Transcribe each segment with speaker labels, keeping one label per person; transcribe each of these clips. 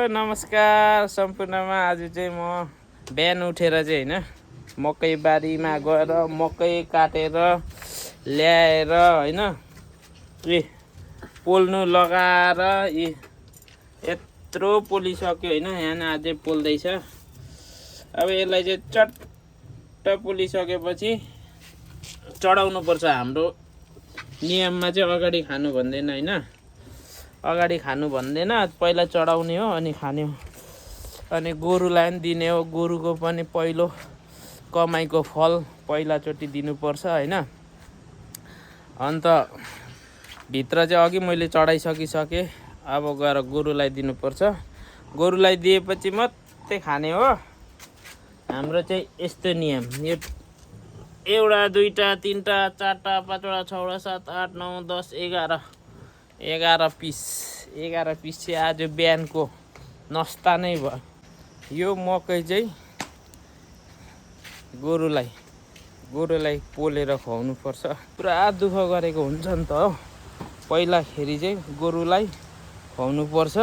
Speaker 1: नमस्कार सम्पूर्णमा। आज चाहिँ म बिहान उठेर चाहिँ हैन मकै बारीमा गएर मकै काटेर ल्याएर हैन पोल्नु लगाएर यत्रो पोलिसक्यो हैन। यहाँ अझै पोल्दैछ। अब यसलाई चाहिँ चट्ट पोलिसकेपछि चढाउनु पर्छ। हाम्रो नियममा चाहिँ अगाडि खानु भन्दैन हैन, अगाडि खानु भन्दैन, पहिला चढाउने हो अनि खाने हो। अनि गोरुलाई पनि दिने हो। गोरुको पनि पहिलो कमाइको फल पहिलाचोटि दिनुपर्छ हैन। अन्त भित्र चाहिँ अघि मैले चढाइसकिसकेँ। अब गएर गोरुलाई दिनुपर्छ। गोरुलाई दिएपछि मात्रै खाने हो। हाम्रो चाहिँ यस्तो नियम। यो एउटा दुईटा तीनटा चारटा पाँचवटा छवटा 7 8 9 10 11 पिस चाहिँ आज बिहानको नास्ता नै भयो। यो मकै चाहिँ गोरुलाई पोलेर खुवाउनु पर्छ। पुरा दुःख गरेको हुन्छ नि त हो। पहिलाखेरि चाहिँ गोरुलाई खुवाउनु पर्छ।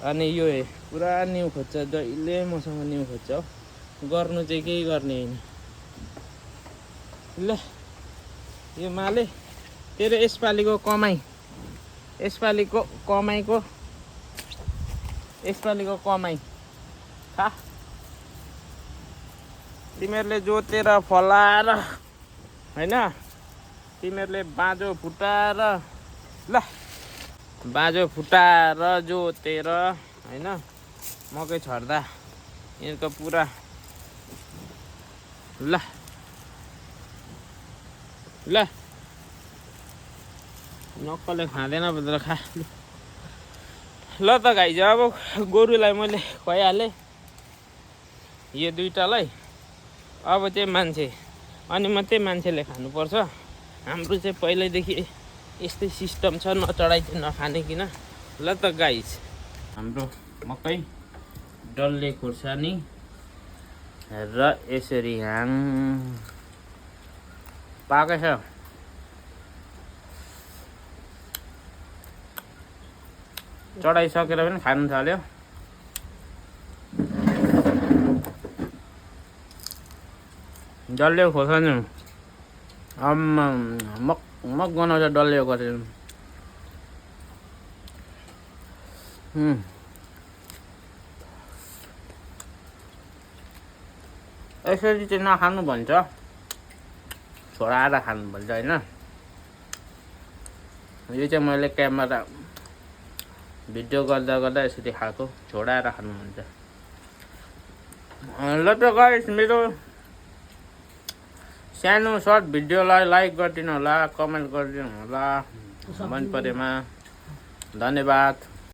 Speaker 1: अनि यो पुरा निउ खोज्छ, जहिले मसँग निउ खोज्छ हो। गर्नु चाहिँ केही गर्ने हैन। ल यो माले तेरो यसपालिको कमाई खा। तिमीहरूले जोतेर फलाएर हैन, तिमीहरूले बाँझो फुटाएर जोतेर हैन मकै छर्दा यिनीहरूको पुरा ल नक्कले खाँदैन भनेर खा। ल त गाइज, अब गोरुलाई मैले खुवाइहालेँ यो दुईटालाई। अब चाहिँ मान्छे अनि मात्रै मान्छेले खानुपर्छ। हाम्रो चाहिँ पहिल्यैदेखि यस्तै सिस्टम छ, नचढाइ चाहिँ नखाने किन। ल त गाइज, हाम्रो मकै डल्ले खुर्सानी र यसरी पाकै छ। चढाइसकेर पनि खानु थाल्यो। डल्ले खोर्सानी मक बनाउँछ डल्ले खोर्सानी। यसरी चाहिँ नखानु भन्छ, छोडाएर खानु भन्छ हैन। यो चाहिँ मैले क्यामेरा भिडियो गर्दा यसरी खाएको, छोडाएर खानु भन्छ। ल त गाइस, मेरो सानो सर्ट भिडियोलाई लाइक गरिदिनु होला, कमेन्ट गरिदिनु होला मन परेमा। धन्यवाद।